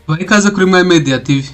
Baha ikaze kuri Mwe Media TV.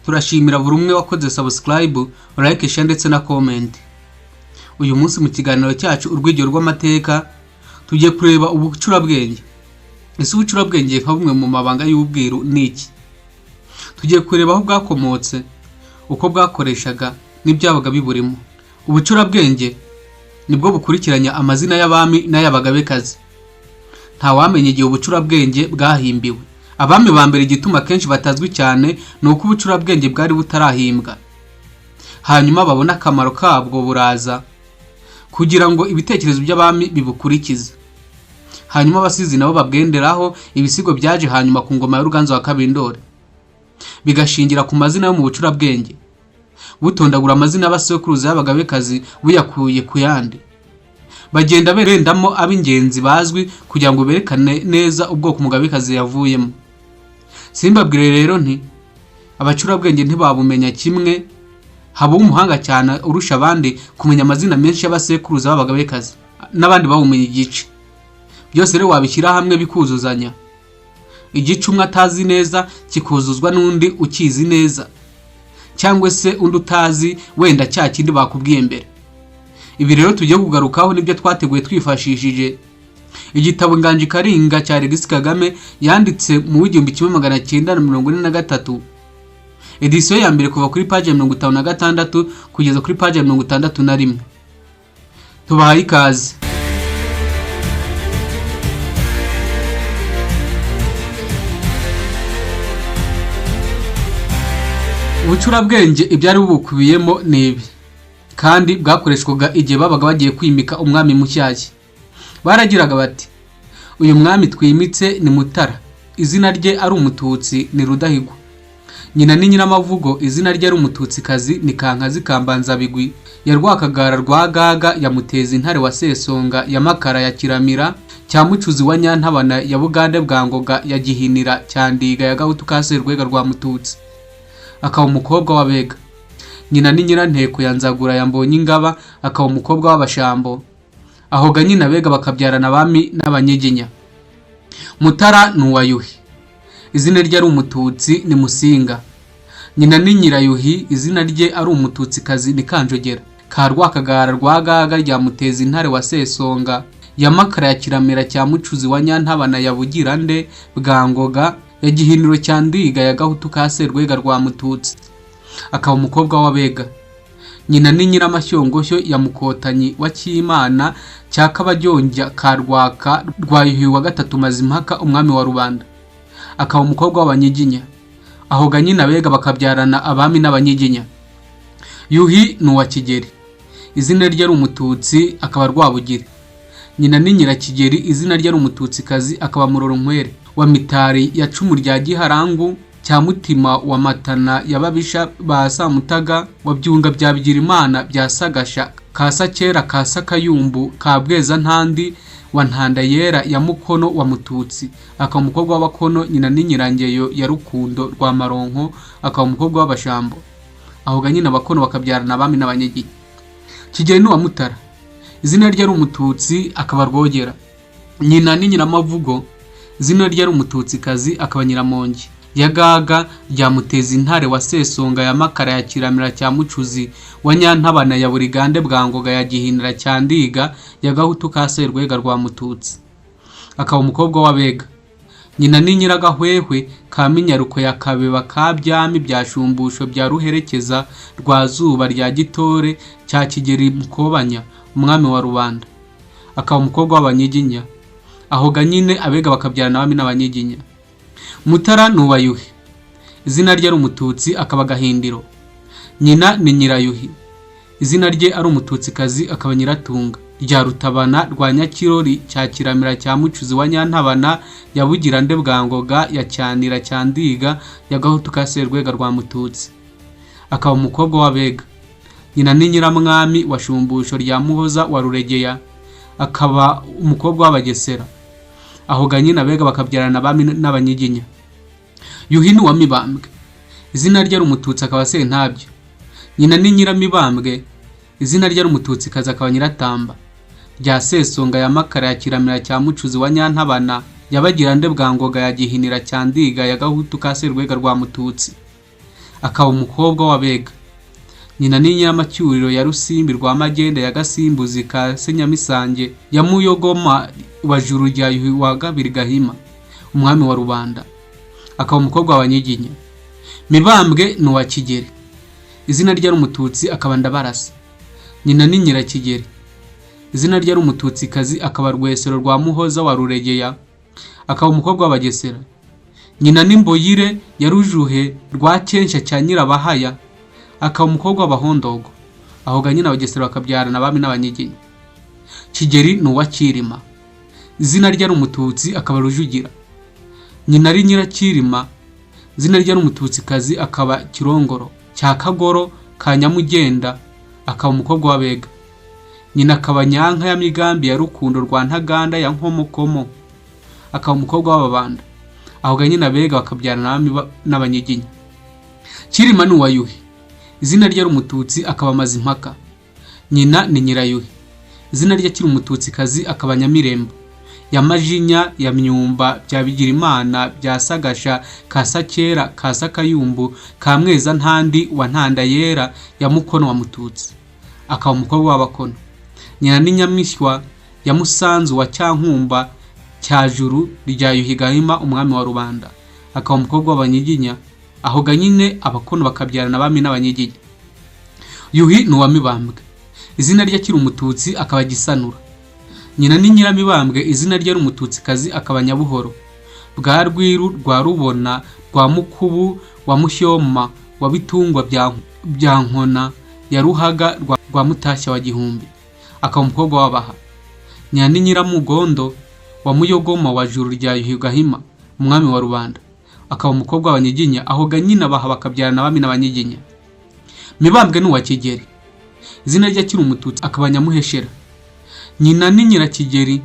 Turashimira buri umwe wakoze subscribe, like, share ndetse na comment. Uyu munsi mu kiganiro cyacu Urwigero rw'Amateka tugiye kureba ubucurabwenge. Ese ubucurabwenge nka bumwe mu mabanga y'ubwiru ni iki? Tugiye kureba aho bwakomotse, uko bwakoreshaga n'ibyabaga biburimo. Ubucurabwenge nibwo bukurikiranya amazina y'abami n'ay'abagabekazi. Ntawamenya igihe ubucurabwenge bwahimbiwe. Abami ba mbere igituma akenshi batazwi cyane ni uko ubucurabwenge bwari butarahimbwa. Hanyuma babona akamaro kabwo buraza kugira ngo ibitekerezo by'abami bibukurikize. Hanyuma abasizi nabo babwenderaho ibisigo byaje hanyuma ku ngoma ya Ruganzu wa Kabindori. Bigashingira ku mazina yo mu bucurabwenge. Butondagura amazina y'abasekuruza y'abagabekazi buyakuye ku yandi. Bagenda berendamo ab'ingenzi bazwi kugira ngo berekane neza ubwoko umugabekazi yavuyemo. Simbabwire rero nti abacurabwenge ntibabumenya kimwe, haba umuhanga cyane urusha abandi kumenya amazina menshi y'abasekuruza b'abagabekazi n'abandi bawumenya igice. Byose rero wabishyira hamwe bikuzuzanya. Igice umwe atazi neza kikuzuzwa n'undi ukizi neza, cyangwa se undi utazi wenda cya kindi bakubwiye mbere. Ibi rero tugiye kugarukaho nibyo twateguye twifashishije igitabo Inganji Karinga cya Alegisi Kagame yanditse mu 1943, edisiyo ya mbere, kuva kuri paji ya 56 kugeza kuri paji ya 61. Tubahaye ikaze. Ubucurabwenge ibyari bubukubiyemo ni ibi, kandi bwakoreshwaga igihe babaga bagiye kwimika umwami mushyashya. Baragiraga bati: "Uyu mwami twimitse ni Mutara, izina rye ari umututsi ni Rudahigwa, nyina ni Nyiramavugo, izina rye ari umututsikazi ni Kankazi Kambanzabigwi ya Rwakagara rwa Gaga ya Muteza Intare wa Sesonga ya Makara ya Kiramira cya Mucuzi wa Nyantabana ya Bugande bwa Ngoga ya Gihinira cya Ndiga ya Gahutu ka Serwega rwa Mututsi, akaba umukobwa w'Abega, nyina ni Nyiranteko ya Nzagura ya Mbonyingaba, akaba umukobwa w'Abashambo." Ahoga nyina Abega bakabyarana abami n'Abanyiginya. Mutara ni uwa Yuhi, izina rye ari umututsi ni Musinga, nyina ni Nyirayuhi, izina rye ari umututsikazi ni Kanjogera ka Rwakagara rwa Gaga rya Muteza Intare wa Sesonga ya Makara ya Kiramira cya Mucuzi wa Nyantabana ya Bugirande bwa Ngoga ya Gihiniro cya Ndiga ya Gahutu ka Serwega rwa Mututsi, akaba umukobwa w'Abega, nyina ni Nyiramashyongoshyo ya Mukotanyi wa Cyimana cya Kabaryonjya ka Rwaka rwa Yuhi wa gatatu Mazimpaka umwami wa rubanda, akaba umukobwa w'Abanyiginya. Ahoga nyina Abega bakabyarana abami n'Abanyiginya. Yuhi ni uwa Kigeri, izina rye ari umututsi akaba Rwabugiri, nyina ni Nyirakigeri, izina rye ari umututsikazi akaba Murorunkwere wa Mitari ya Cumu rya Giharangu cya Mutima wa Matana ya Babisha ba Samutaga wa Byunga bya Bigirimana bya Sagasha ka Sakera ka Sakayumbu ka Bwezantandi wa Ntanda Yera ya Mukono wa Mututsi, akaba umukobwa w'Abakono, nyina ni Nyirangeyo ya Rukundo rwa Maronko, akaba umukobwa w'Abashambo. Ahoga nyina Abakono bakabyarana abami n'Abanyiginya. Kigeli ni uwa Mutara, izina rye ari umututsi akaba Rwogera, nyina ni Nyiramavugo, izina rye ari umututsikazi akaba Nyiramongi ya Gaga rya Muteza Intare wa Sesonga ya Makara ya Kiramira cya Mucuzi wa Nyantabana ya Burigande bwa Ngoga ya Gihinira cya Ndiga ya Gahutu ka Serwega rwa Mututsi, akaba umukobwa w'Abega, nyina ni Nyiragahwehwe ka Minyaruko ya Kabeba ka Byami bya Shumbusho bya Ruherekeza rwa Zuba rya Gitore cya Kigeli Mukobanya umwami wa rubanda, akaba umukobwa w'Abanyiginya. Ahoga nyine Abega bakabyarana abami n'Abanyiginya. Mutara ni uwa Yuhi, izina rye ari umututsi akaba Gahindiro, nyina ni Nyirayuhi, izina rye ari umututsikazi akaba Nyiratunga rya Rutabana rwa Nyakirori cya Kiramira cya Mucuzi wa Nyantabana ya Bugirande bwa Ngoga ya Cyanira cya Ndiga ya Gahutu ka Serwega rwa Mututsi, akaba umukobwa w'Abega, nyina ni Nyiramwami wa Shumbusho rya Muhoza wa Ruregeya, akaba umukobwa w'Abagesera. Ahoga nyina Abega bakabyarana abami n'Abanyiginya. Yuhi ni uwa Mibambwe, izina rye ari umututsi akaba Sentabyo, nyina ni Nyiramibambwe, izina rye ari umututsikazi akaba Nyiratamba rya Sesonga ya Makara ya Kiramira cya Mucuzi wa Nyantabana ya Bagirande bwa Ngoga ya Gihinira cya Ndiga ya Gahutu ka Serwega rwa Mututsi, akaba umukobwa w'Abega. Nyina ni Nyiramacyuriro ya Rusimbi rwa Magenda ya Gasimbuzi ka Senyamisange ya Muyogoma wa Juru rya Yuhi wa II Gahima, umwami wa rubanda, akaba umukobwa wa Nyiginya. Mibambwe ni uwa Kigeli, izina rye ari Umututsi, akaba Ndabarasa. Nyina ni Nyirakigeli, izina rye ari Umututsikazi, akaba Rwesero rwa Muhoza wa Ruregeya, akaba umukobwa w'Abagesera. Nyina ni Mboyire ya Rujuhe rwa Kensha cya Nyirabahaya, akaba umukobwa w'Abahondogo. Aho ga nyina Abagesera bakabyarana abami n'Abanyiginya. Kigeli ni uwa Cyilima, izina rye ari Umututsi, akaba Rujugira. Nyina ari Nyirakirima, izina rye ari Umututsikazi, akaba Kirongoro cya Kagoro ka Nyamugenda, akaba umukobwa w'Abega. Nyina akaba Nyanka ya Migambi ya Rukundo rwa Ntaganda ya Nkomokomo, akaba umukobwa w'Ababanda. Aho ga nyina Abega bakabyarana abami n'Abanyiginya. Cyilima ni uwa Yuhi, izina rye ari Umututsi, akaba Mazimpaka. Nyina ni Nyirayuhi, izina rye akiri Umututsikazi, akaba Nyamirembo ya Majinya ya Myumba bya Bigirimana bya Sagasha ka Sakera ka Sakayumbu ka Mweza-ntandi wa Ntandayera ya Mukono wa Mututsi, akaba umukobwa w'Abakono. Nyina ni Nyamishywa ya Musanzu wa Cyankumba cya Juru rya Yuhi Gahima, umwami wa rubanda, akaba umukobwa w'Abanyiginya. Aho ga nyine Abakono bakabyarana abami n'Abanyiginya. Yuhi ni uwa Mibambwe, izina rye akiri Umututsi, akaba Gisanura. Nyina ni Nyiramibambwe, izina rye ari Umututsikazi, akaba Nyabuhoro bwa Rwiru rwa Rubona rwa Mukubu wa Mushyoma wa Bitungwa bya Nkona ya Ruhaga rwa Mutashya wa Gihumbi, akaba umukobwa w'Abaha. Nyina ni Nyiramugondo wa Muyogoma wa Juru rya Yuhi Gahima, umwami wa rubanda, akaba umukobwa w'Abanyiginya. Aho ga nyina Abaha bakabyarana abami n'Abanyiginya. Mibambwe ni uwa Kigeli, izina rye akiri Umututsi, akaba Nyamuheshera. Nyina ni Nyirakigeli,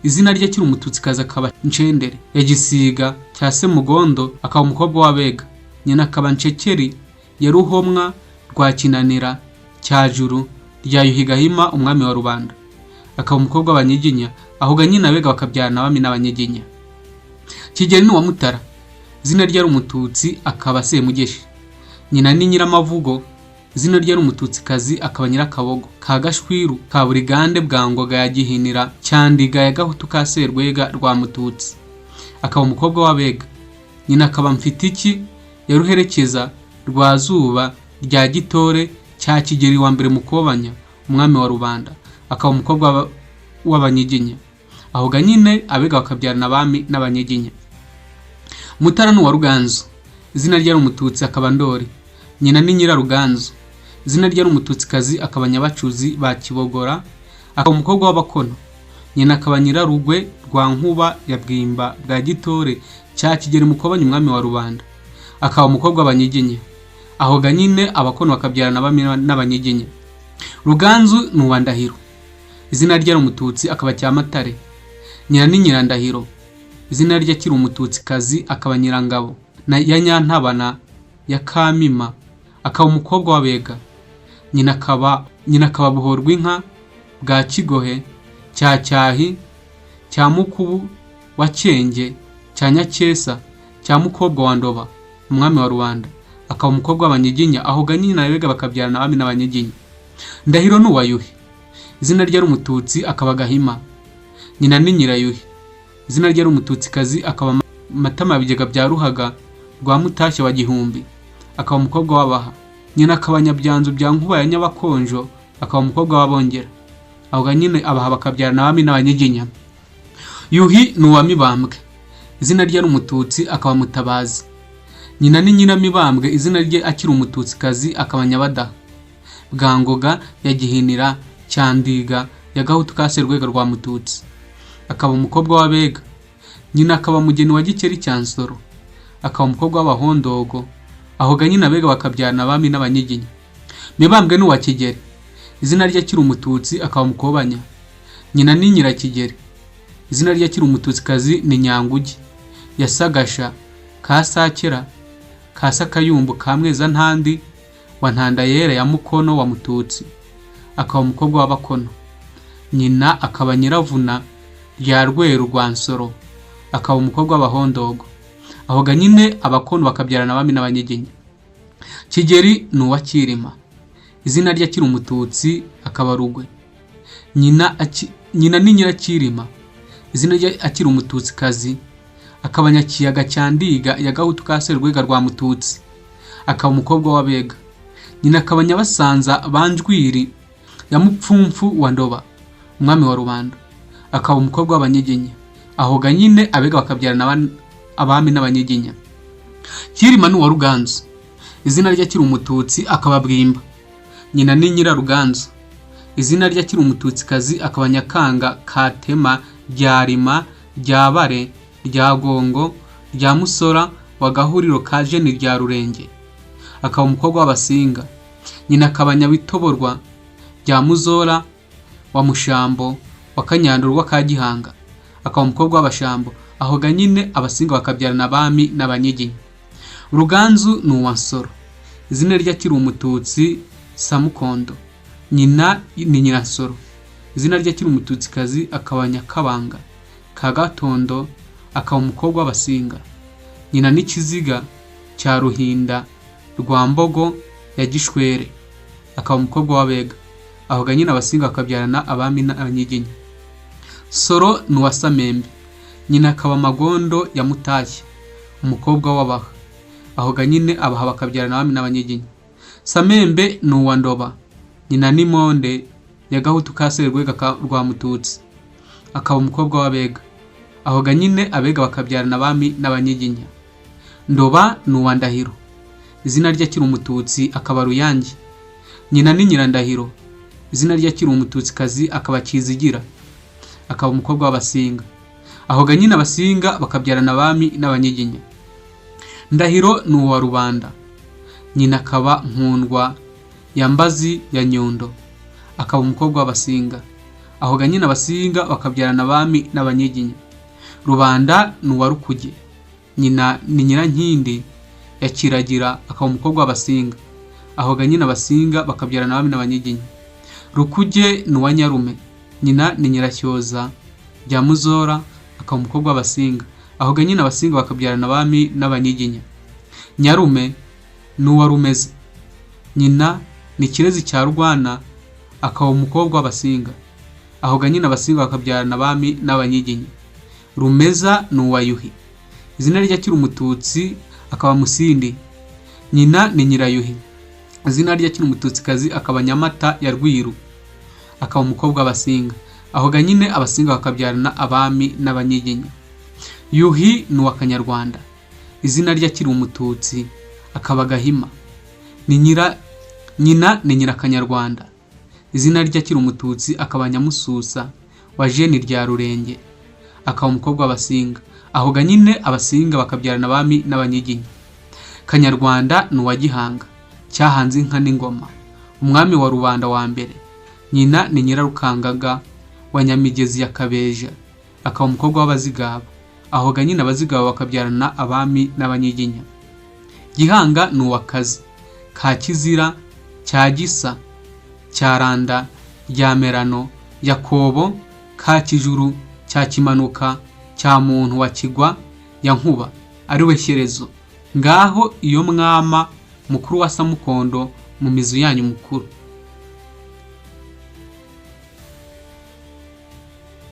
izina rye akiri Umututsikazi, akaba Ncendere ya Gisiga cya Semugondo, akaba umukobwa w'Abega. Nyina akaba Ncekeri ya Ruhomwa rwa Kinanira cya Juru rya Yuhi Gahima, umwami wa rubanda, akaba umukobwa w'Abanyiginya. Aho ga nyina Abega bakabyarana abami n'Abanyiginya. Kigeli ni uwa Mutara, izina rye ari Umututsi, akaba Semugeshi. Nyina ni Nyiramavugo, izina rye ari Umututsikazi, akaba Nyirakabogo ka Gashwiru ka Burigande bwa Ngoga ya Gihinira cya Ndiga ya Gahutu ka Serwega rwa Mututsi, akaba umukobwa w'Abega. Nyina akaba Mfitiki ya Ruherekeza rwa Zuba rya Gitore cya Kigeli wa mbere Mukobanya, umwami wa rubanda, akaba umukobwa w'Abanyiginya. Aho ga nyine Abega bakabyarana abami n'Abanyiginya. Mutara ni uwa Ruganzu, izina rye ari Umututsi, akaba Ndori. Nyina ni Nyiraruganzu, izina rye ari Umututsikazi, akaba Nyabacuzi ba Kibogora, akaba umukobwa w'Abakono. Nyina akaba Nyirarugwe rwa Nkuba ya Bwimba bwa Gitore cya Kigeli Mukobanya, umwami wa rubanda, akaba umukobwa w'Abanyiginya. Aho ga nyine Abakono bakabyarana abami n'Abanyiginya. Ruganzu ni uwa Ndahiro, izina rye ari Umututsi, akaba Cyamatare. Nyina ni Nyirandahiro, izina rye akiri Umututsikazi, akaba Nyirangabo ya Nyantabana ya Kamima, akaba umukobwa w'Abega. Nyina akaba Buhorwinka bwa Kigohe cya Cyahi cya Mukubu wa Cyenge cya Nyakesa cya Mukobwa wa Ndoba, umwami wa rubanda, akaba umukobwa w'Abanyiginya. Aho ga nyina Abega bakabyarana abami n'Abanyiginya. Ndahiro ni uwa Yuhi, izina rye ari Umututsi, akaba Gahima. Nyina ni Nyirayuhi, izina rye ari Umututsikazi, akaba Matama Bigega bya Ruhaga rwa Mutashya wa Gihumbi, akaba umukobwa w'Abaha. Nyina akaba Nyabyanzu bya Nkuba ya Nyabakonjo, akaba umukobwa w'Abongera. Aho ga nyine Abaha bakabyarana abami n'Abanyiginya. Yuhi ni uwa Mibambwe, izina rye ari Umututsi, akaba Mutabazi. Nyina ni Nyiramibambwe, izina rye akiri Umututsikazi, akaba Nyabadaha bwa Ngoga ya Gihinira cya Ndiga ya Gahutu ka Serwega rwa Mututsi, akaba umukobwa w'Abega. Nyina akaba Mugeni wa Gikeri cya Nsoro, akaba umukobwa w'Abahondogo. Aho ga nyina Abega bakabyarana abami n'Abanyiginya. Mibambwe ni uwa Kigeli, izina rye akiri Umututsi, akaba Mukobanya. Nyina ni Nyirakigeli, izina rye akiri Umututsikazi ni Nyanguge ya Sagasha ka Sakera ka Sakayumbu ka Mweza-ntandi wa Ntandayera ya Mukono wa Mututsi, akaba umukobwa w'Abakono. Nyina akaba Nyiravuna rya Rweru rwa Nsoro, akaba umukobwa w'Abahondogo. Aho ga nyine Abakono bakabyarana abami n'Abanyiginya. Kigeri ni uwa Cyilima, izina rye akiri Umututsi akaba Rugwe. Nyina ni Nyiracyilima, izina rye akiri Umututsikazi akaba Nyakiyaga cya Ndiga ya Gahutu ka Serwega rwa Mututsi, akaba umukobwa w'Abega. Nyina akaba Nyabasanza ba Njwiri ya Mupfumfu wa Ndoba, umwami wa Rubanda, akaba umukobwa w'Abanyiginya. Aho ga nyine Abega bakabyarana abami n'Abanyiginya. Cyilima ni uwa Ruganzu, izina rye akiri Umututsi akaba Bwimba. Nyina ni Nyiraruganzu, izina rye akiri Umututsikazi akaba Nyakanga Katema rya Rima rya Bare rya Gongo rya Musora wa Gahuriro ka Jeni rya Rurenge, akaba umukobwa w'Abasinga. Nyina akaba Nyabitoborwa rya Muzora wa Mushambo wa Kanyandorwa ka Gihanga, akaba umukobwa w'Abashambo. Aho ga nyine Abasinga bakabyarana abami n'Abanyiginya. Ruganzu ni uwa Nsoro, izina rye akiri Umututsi Samukondo. Nyina ni Nyiransoro, izina rye akiri Umututsikazi akaba Nyakabanga ka Gatondo, akaba umukobwa w'Abasinga. Nyina ni Kiziga cya Ruhinda rwa Mbogo ya Gishwere, akaba umukobwa w'Abega. Aho ga nyine Abasinga bakabyarana abami n'Abanyiginya. Soro ni uwa Samembe, nyina akaba Magondo ya Mutashya, umukobwa w'Abaha. Aho ga nyine Abaha bakabyarana abami n'Abanyiginya. Samembe ni uwa Ndoba, nyina ni Monde ya Gahutu ka Serwega rwa Mututsi, akaba umukobwa w'Abega. Aho ga nyine Abega bakabyarana abami n'Abanyiginya. Ndoba ni uwa Ndahiro, izina rye akiri Umututsi akaba Ruyange. Nyina ni Nyirandahiro, izina rye akiri Umututsikazi akaba Kizigira, akaba umukobwa w'Abasinga. Aho ga nyine Abasinga bakabyarana abami n'Abanyiginya. Ndahiro ni uwa Rubanda, nyina akaba Nkundwa ya Mbazi ya Nyundo, akaba umukobwa w'Abasinga. Aho ga nyine Abasinga bakabyarana abami n'Abanyiginya. Rubanda ni uwa Rukuge, nyina ni Nyirankindi ya Kiragira, akaba umukobwa w'Abasinga. Aho ga nyine Abasinga bakabyarana abami n'Abanyiginya. Rukuge ni uwa Nyarume, nyina ni Nyirashyoza rya Muzora, akaba umukobwa w'Abasinga. Aho ga nyine Abasinga bakabyarana abami n'Abanyiginya. Nyarume ni uwa Rumeza, nyina ni Kirezi cya Rwana, akaba umukobwa w'Abasinga. Aho ga nyine Abasinga bakabyarana abami n'Abanyiginya. Rumeza ni uwa Yuhi, izina rye akiri Umututsi akaba Musindi. Nyina ni Nyirayuhi, izina rye akiri Umututsikazi akaba Nyamata ya Rwiru, akaba umukobwa w'Abasinga. Aho ga nyine Abasinga bakabyarana abami n'Abanyiginya. Yuhi ni uwa Kanyarwanda, izina rye akiri Umututsi akaba Gahima. Ni nyira nyina ni Nyirakanyarwanda, izina rye akiri Umututsi akaba Nyamususa wa Jeni rya Rurenge, akaba umukobwa w'Abasinga. Aho ga nyine Abasinga bakabyarana abami n'Abanyiginya. Kanyarwanda ni uwa Gihanga cyahanze inka n'ingoma, umwami wa Rubanda wa mbere. Nyina ni Nyirarukangaga wa Nyamigezi ya Kabeja, akaba umukobwa w'Abazigaba. Aho ga nyine Abazigaba bakabyarana abami n'Abanyiginya. Gihanga ni uwa Kazi ka Kizira cya Gisa cya Randa rya Merano ya Kobo ka Kijuru cya Kimanuka cya Muntu wa Kigwa ya Nkuba, ariwe Shyerezo. Ngaho iyo mwama mukuru wa Samukondo mu mizu yanyu mukuru.